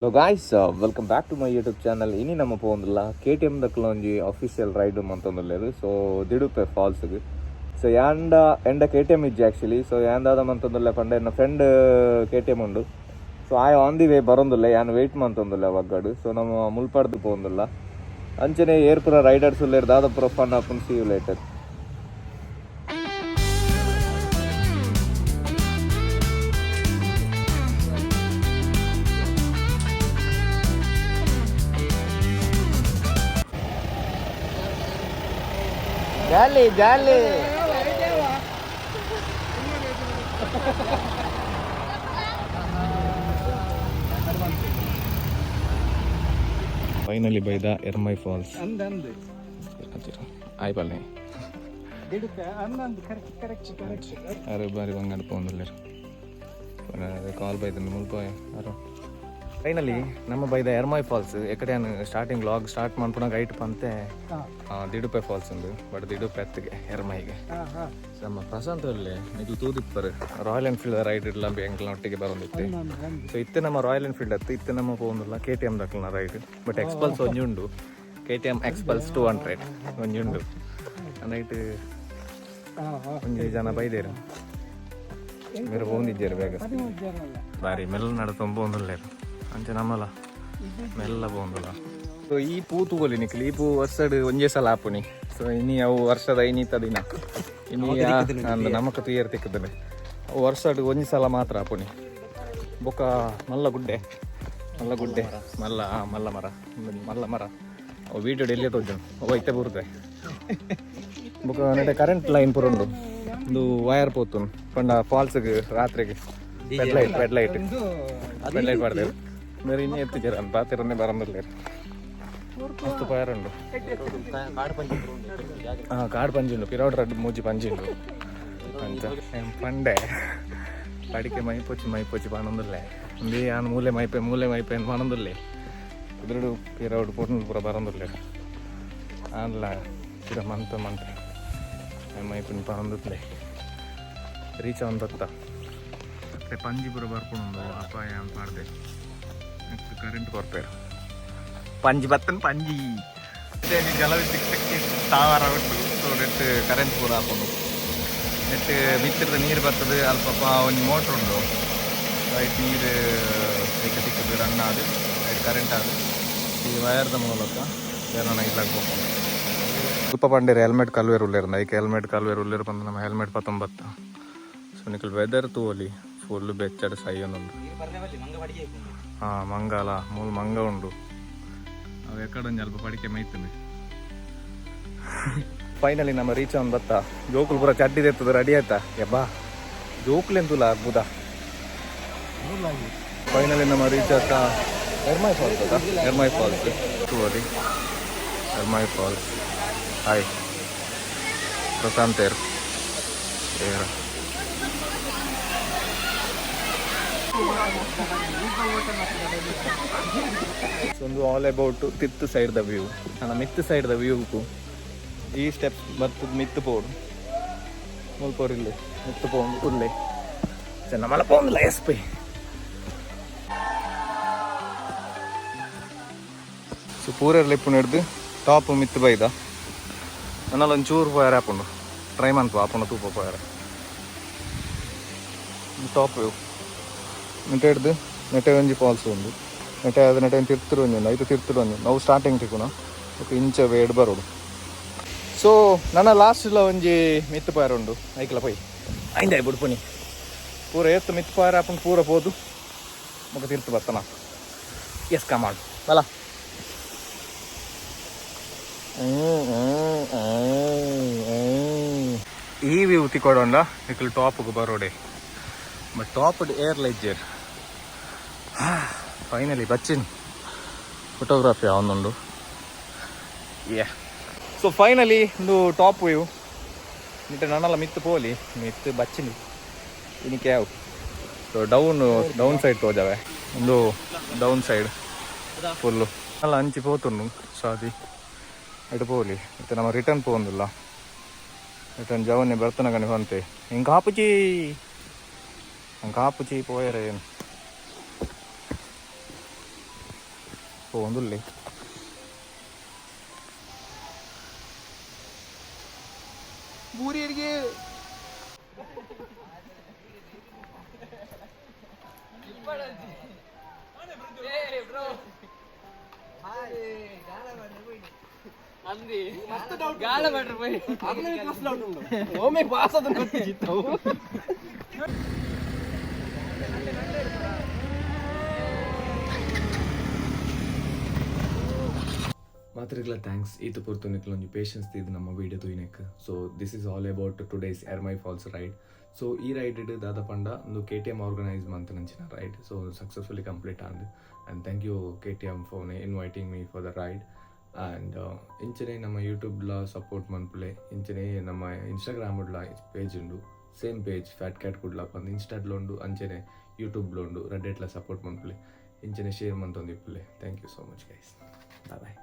Hello guys, welcome back to my YouTube channel. ಇನಿ ನಮ್ಮ ಪೋಂದುಲ್ಲ ಕೆ ಟಿ ಎಮ್ ದಕ್ಲೊಂಜಿ ಅಫಿಷಿಯಲ್ ರೈಡ್ ಮಂತೊಂದುಲ್ಲೆರ್. ಸೊ ದಿಡುಪೆ ಫಾಲ್ಸ್ಗ್. ಸೊ ಯಾಂಡ ಎಂಡ ಕೆ ಟಿ ಎಮ್ ಇಜ್ಜಿ ಆಕ್ಚುಲಿ. ಸೊ ಯಾಂದಾದ ಮಂತೊಂದುಲ್ಲೆ ಪಂಡ, ಎನ್ನ ಫ್ರೆಂಡ್ ಕೆ ಟಿ ಎಮ್ ಉಂಡು. ಸೊ ಆಯ್ ಆನ್ the way ಬರೊಂದುಲ್ಲೆ, ಯಾನ್ ವೆಯ್ಟ್ ಮಂತೊಂದುಲ್ಲೆ ವಗ್ಗಡ್. ಸೊ ನಮ್ಮ ಮುಲ್ಪಡ್ದು ಪೋಂದುಲ್ಲ. ಅಂಚನೆ ಏರ್ ಪೂರ ರೈಡರ್ಸ್ ಉಲ್ಲೆರ್, ದಾದ ಪೂರ ಫನ್ ಆಪುಂಡು. See you later. Jolly jolly. Finally ಬೈದ ಎರ್ಮೈ ಫಾಲ್ಸ್. ಅಂದಂದು. ಆಯ್ ಪಲ್ಲೆ. ದಿಡುಕ ಅಂದಂದು, ಕರೆಕ್ಟ್ ಕರೆಕ್ಟ್ ಕರೆಕ್ಟ್. ಅರೆ, ಬಾರಿ ಬಂಗಾರ ಪೋಂದುಲ್ಲೆರ್. ಕಾಲ್ ಬೈದಂದು ಮುಲ್ಪ ಅರೋ. ಫೈನಲಿ ನಮ್ಮ ಬೈದ ಎರ್ಮೈ ಫಾಲ್ಸ್. ಎಕಡೆ ಸ್ಟಾರ್ಟಿಂಗ್ ವ್ಲಾಗ್ ಸ್ಟಾರ್ಟ್ ಮನ್ಪುನಾಗ ಐಟ್ ಪಂತೆ ದಿಡುಪೆ ಫಾಲ್ಸ್ ಉಂದು, ಬಟ್ ದಿಡುಪೆ ಅತ್ತಿಗೆ, ಎರ್ಮೈಗೆ. ಹಾ ಹಾ ನಮ್ಮ ಪ್ರಶಾಂತ್ ಅಲ್ಲೇ ನಿಕ್ಲು ತೂದಿಪ್ಪರು, ರಾಯಲ್ ಎನ್ಫೀಲ್ಡ್ ರೈಡ್ ಇಡ್ಲ ಎಂಕ್ಲ ಒಟ್ಟಿಗೆ ಬರೋದಿತ್ತೆ. ಅಂದಂದು ಅಂದು. ಸೊ ಇತ್ತೆ ನಮ್ಮ ರಾಯಲ್ ಎನ್ಫೀಲ್ಡ್ ಅತ್ತು, ಇತ್ತೆ ನಮ್ಮ ಪೋಂದುಲ್ಲ ಕೆ ಟಿ ಎಮ್ ದಕ್ಲನ ರೈಡ್. ಬಟ್ ಎಕ್ಸ್ಪಲ್ಸ್ ಒಂಜಿ ಉಂಡು, ಕೆ ಟಿ ಎಮ್ ಎಕ್ಸ್ಪಲ್ಸ್ 200 ಒಂಜಿ ಉಂಡು ನೈಟ್. ಹಾ ಹಾ ಒಂಜಿ ಜನ ಬೈದೇರು, ಮೇರೆ ಪೋಂದಿಜ್ಜೇರು ಬೇಗ. 13 ಜನ ಅಲ್ಲ. ಬಾರಿ ಮೆಲ್ಲ ನಡತೊಂಬ ಪೋಂದುಲ್ಲೇರು. ಅಂಚೆ ನಮ್ಮಲ ಮೆಲ್ಲ ಪೋಂದುಲ್ಲ. ಸೊ ಈ ಪೂ ತೂಗೊಲಿ ನಿಕ್ಲು. ಈ ಪೂ ವರ್ಷಡ್ ಒಂಜೇ ಸಲ ಆಪುನಿ. ಸೊ ಇನಿ ಅವು ವರ್ಷದ ಐನೀತ ದಿನ ಇನಿ ಅಂದ್ ನಮಕ್ ತುಯರ್ ತಿಕ್ಕುತ್ತದೆ. ಅವು ವರ್ಷಡ್ ಒಂಜಿ ಸಲ ಮಾತ್ರ ಆಪುನಿ. ಬೊಕ್ಕ ಮಲ್ಲ ಗುಡ್ಡೆ, ಮಲ್ಲ ಗುಡ್ಡೆ, ಮಲ್ಲ ಮಲ್ಲ ಮರ, ಉಂದೊಂಜಿ ಮಲ್ಲ ಮರ. ಅವು ವೀಡಿಯೋ ಎಲ್ಲಿಯೇ ತೋಜುಂಡು, ಅವು ಐತೆ ಬರುತ್ತೆ. ಬೊಕ್ಕ ನೆಟೆ ಕರೆಂಟ್ ಲೈನ್ ಪೂರ ಉಂಡು. ಒಂದು ವೈರ್ ಪೋತುಂಡು ಪಂಡ ಫಾಲ್ಸ್ಗ್ ರಾತ್ರಿಗೆ bed light, bed light, bed light ಪಾಡ್ದೇರು. ಬೇರೆ ಇನ್ನೇ ಎತ್ತಿಜಾರ ಅಂತ ಪಾತಿರನ್ನೇ ಬರಂದಿಲ್ಲೇರು. ಮಸ್ತ್ ಫೈರ್ ಉಂಡು. ಹಾಂ, ಕಾಡು ಪಂಜಿ ಉಂಡು. ಪಿರಾಡ್ ರಡ್ಡ್ ಮೂಜಿ ಪಂಜಿ ಉಂಡು ಅಂಚ. ಏನ್ ಪಂಡೆ, ಪಡಿಕೆ ಮೈಪೊಚ್ಚಿ ಮೈಪೊಚ್ಚಿ ಪನೊಂದುಲ್ಲೆ. ಒಂದೇ ಯಾನ್ ಮೂಲೆ ಮೈಪೆ, ಮೂಲೆ ಮೈಪೆ ಅಂತ ಪನೊಂದುಲ್ಲೆ. ಕುದುರೆಡು ಪಿರೌಡ್ ಪೊರ್ನು ಪೂರ ಬರಂದುಲ್ಲೆ. ಆನ್ಲ ಪಿರ ಮಂತ ಮಂತೆ ಮೈಪಿನ ಪನೊಂದುಲ್ಲೆ. ರೀಚ್ ಆನ್ ಬತ್ತ. ಮತ್ತೆ ಪಂಜಿ ಪೂರ ಬರ್ಪುಂಡು. ಅಪಾಯ ಪಾಡ್ದೆ ಕರೆಂಟ್ ಕೊರ್ಪೇರು. ಪಂಜಿ ಬತ್ತನ್ ಪಂಜಿ ಜಲವಿ ತಿಕ್ ತಿಕ್ ತಾವರ ಉಂಟು. ಸೊ ನೆಟ್ ಕರೆಂಟ್ ಪೂರ ಆಪುಂಡು. ನೆಟ್ ಮಿತ್ತಿರ್ದ ನೀರು ಬರ್ತದೆ. ಅಲ್ಪ ಒಂಜಿ ಮೋಟ್ರ್ ಉಂಡು. ರೈಟ್, ನೀರು ತಿಕ್ಕ ತಿಕ್ಕದು ರನ್ ಆದು ರೈಟ್ ಕರೆಂಟ್ ಆದು ಈ ವೈರ್ದ ಮೂಲಕ ಏನೋ ಇಲ್ಲಾಗ ಹೋಗ್ಕೊಂಡು. ಸ್ವಲ್ಪ ಪಂಡೇರು ಹೆಲ್ಮೆಟ್ ಕಲ್ವೇರು ಉಲ್ಲೇರು. ಐಕ್ ಹೆಲ್ಮೆಟ್ ಕಲ್ವೇರು ಉಲ್ಲೇರು ಬಂದು ನಮ್ಮ ಹೆಲ್ಮೆಟ್ ಪತ್ತೊಂಬತ್ತ. ಸೊ ನಿಕಲ್ ವೆದರ್ ತೂವಲಿ, ಫುಲ್ ಬೆಚ್ಚಡ್ ಸೈಯೊಂದುಂಡು. ಹಾಂ, ಮಂಗಲ ಮೂಲು ಮಂಗ ಉಂಡು. ಅವು ಎಕಡೆ ಒಂಜಿ ಅಲ್ಪ ಪಡಿಕೆ ಮೈತುಂಡು. ಫೈನಲಿ ನಮ್ಮ ರೀಚ್ ಆನ್ ಬತ್ತ. ಜೋಕುಲು ಪೂರ ಚಡ್ಡಿ ಎತ್ತದ ರೆಡಿ ಆಯ್ತಾ. ಯಬ್ಬಾ, ಜೋಕುಲು ಎಂತುಲ ಅದ್ಭುತ. ಫೈನಲಿ ನಮ್ಮ ರೀಚ್ ಆತ ಎರ್ಮೈ ಫಾಲ್ಸ್ ಅದ. ಎರ್ಮೈ ಫಾಲ್ಸ್ ತೂವಲಿ, ಎರ್ಮೈ ಫಾಲ್ಸ್. ಹಾಯ್ ಪ್ರಶಾಂತ್ ಏರ್ ಏರ. ಒಂದು ಆಲ್ ಅಬೌಟ್ ತಿತ್ತು ಸೈಡ್ the view. ನನ್ನ ಮಿತ್ತು ಸೈಡ್ the view. ಈ ಸ್ಟೆಪ್ ಬರ್ತದ ಮಿತ್ತು ಪೋಡು. ಮುಲ್ಪೋರು ಇಲ್ಲಿ ಮಿತ್ತು ಪೋಂಡು ಉಲ್ಲೆ. ಚೆನ್ನ ಪೋಂದಿಲ್ಲ ಎಸ್ ಪಿ. ಸೊ ಪೂರೆರ್ಲ ಇಪ್ಪು ಹಿಡ್ದು ಟಾಪ್ ಮಿತ್ತು ಬೈದ. ನನ್ನಲ್ಲಿ ಒಂಚೂರು ಪೋಯರೆ ಆಪುಂಡು. ಟ್ರೈ ಮನ್ಪು, ಆಪುಂಡು ತೂಪ ಪೋಯರೆ. ಟಾಪ್ ವ್ಯೂ ನೆಟೆ ಹಿಡ್ದು ನೆಟೆ ಒಂಜಿ ಫಾಲ್ಸ್ ಉಂಡು. ನೆಟೆ ಅದು ನೆಟೆ ಒಂಜಿ ತಿರ್ತುಡು ಒಂಜಿ ಉಂಡು. ಐತ ತಿರ್ತುಡು ಒಂಜಿ ನಾವು ಸ್ಟಾರ್ಟಿಂಗ್ ತಿಕ್ಕುನ. ಬೊಕ ಇಂಚ ವೇಡ್ ಬರೋಡು. ಸೊ ನನ್ನ ಲಾಸ್ಟ್ ಇಲ್ಲ ಒಂಜಿ ಮಿತ್ತು ಪೋಯರೆ ಉಂಡು. ಐಕ್ಲ ಪೋಯಿ ಐಂದಾಯ್ ಬುಡ್ಪುನಿ. ಪೂರ ಏತ್ ಮಿತ್ತು ಪೋಯರೆ ಆಪುಂಡು ಪೂರ ಪೋದು ಬೊಕ ತಿರ್ತು ಬತ್ತನ. ಎಸ್, ಕಮಾಂಡ್ ಬಲ. ಈ ವ್ಯೂ ತಿಕ್ಕೊಡೊಂಡ ನಿಕುಲು ಟಾಪ್ಗೆ ಬರೋಡೆ. ಬಟ್ ಟಾಪ್ ಏರ್ಲ ಇಜ್ಜೆರ್. ಫೈನಲಿ ಬಚ್ಚಿನ್ ಫೋಟೋಗ್ರಫಿ ಆವೊಂದುಂಡು. ಯಾ, ಸೊ ಫೈನಲಿ ಒಂದು ಟಾಪ್ ವ್ಯೂ. ನಿಟ್ಟೆ ನನಲ ಮಿತ್ತು ಪೋಲಿ. ಮಿತ್ತು ಬಚ್ಚಿನಿ ಇನಿಕೆ ಯಾವು. ಸೊ ಡೌನ್ ಡೌನ್ ಸೈಡ್ ತೋಜಾವೆ. ಒಂದು ಡೌನ್ ಸೈಡ್ ಫುಲ್ಲು ಅಲ್ಲ. ಅಂಚಿ ಪೋತುಂಡು ಸಾದಿ ಎಡು ಪೋಲಿ. ಇತ್ತೆ ನಮ್ಮ ರಿಟರ್ನ್ ಪೋಂದಿಲ್ಲ. ರಿಟರ್ನ್ ಜವನೆ ಬರ್ತನ ಕಣಿ ಹೊಂತೆ. ಹಿಂಗೆ ಹಾಪುಚಿ, ಹಂಗೆ ಹಾಪುಚಿ ಪೋಯರೆ ಏನು. ಪೋವೊಂದುಲ್ಲೆ. ಬೂರಿಯರಿಗೆ ಮಾತ್ರೆಗ್ಲ thanks ಈತ ಪೊರ್ತು ನಿಕ್ಲ ಒಂಜಿ ಪೇಷನ್ಸ್ ದೀದ್ ನಮ್ಮ video ತೂಯಿನೆಕ್. So this is all about today's Ermai Falls ride. So ಈ ರೈಡ್ ದಾದ ಪಂಡ ಒಂದು ಕೆಟಿಎಂ ಆರ್ಗನೈಸ್ ಮಂತನಂಚಿನ ರೈಡ್. ಸೊ successfully complete and, and thank you KTM for inviting me for the ride. And ಇಂಚನೆ ನಮ್ಮ ಯೂಟ್ಯೂಬ್ಲ ಸಪೋರ್ಟ್ ಮನ್ಪುಲೆ. ಇಂಚನೆ ನಮ್ಮ ಇನ್ಸ್ಟಾಗ್ರಾಮ್ ಪೇಜ್ ಉಂಡು, same page fat cat Kudla ಪಂದ್ ಇನ್ಸ್ಟಾಡ್ಲ ಉಂಡು, ಅಂಚನೆ ಯೂಟ್ಯೂಬ್ಲ ಉಂಡು. ರಡ್ಡೆಟ್ಲ ಸಪೋರ್ಟ್ ಮನ್ಪುಲೆ, ಇಂಚನೆ ಶೇರ್ ಮಂತೊಂದು ಇಪ್ಪುಲೆ. Thank you so much, guys. Bye bye.